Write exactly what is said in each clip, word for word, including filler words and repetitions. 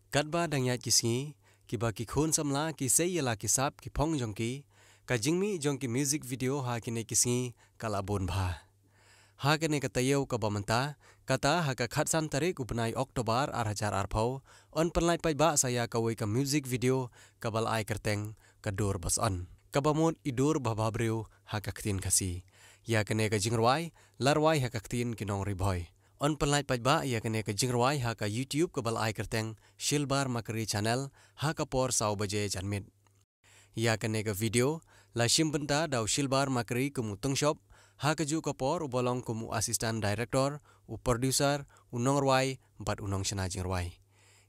Katba dang ïaid ki sngi, kiba ki khun samla ki sei ïa la ki sap ki phong jong ki, ka jingmih jong ki music video ha kine ki sngi ka la bun bha. Ha kane ka taïew kaba mynta, kata ha ka khatsan tarik u bnai October ar hajar arphew, yn pynlait paidbah sa ïa kawei ka music video kaba la ai kyrteng Ka Dur Basan, kaba mut i dur ba bhabriew ha ka ktien Khasi. Ïa kane ka jingrwai la rwai ha ka ktien ki nong Ri Bhoi. Yn pynlait paidbah ïa kane ka jingrwai ha ka YouTube kaba la ai kyrteng Shilbar Makri Channel ha ka por saw baje janmiet. Ïa kane ka video la shim bynta da u Shilbar Makri kum u tyngshop, ha kajuh ka por uba long kum u assistant director, u producer, u nongrwai bad u nongshna jingrwai.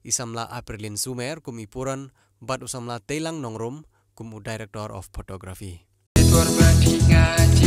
I samla Aprilin Sumer kum i puron bad u samla Teilang Nongrum kum u director of photography. Dei por ba phi nga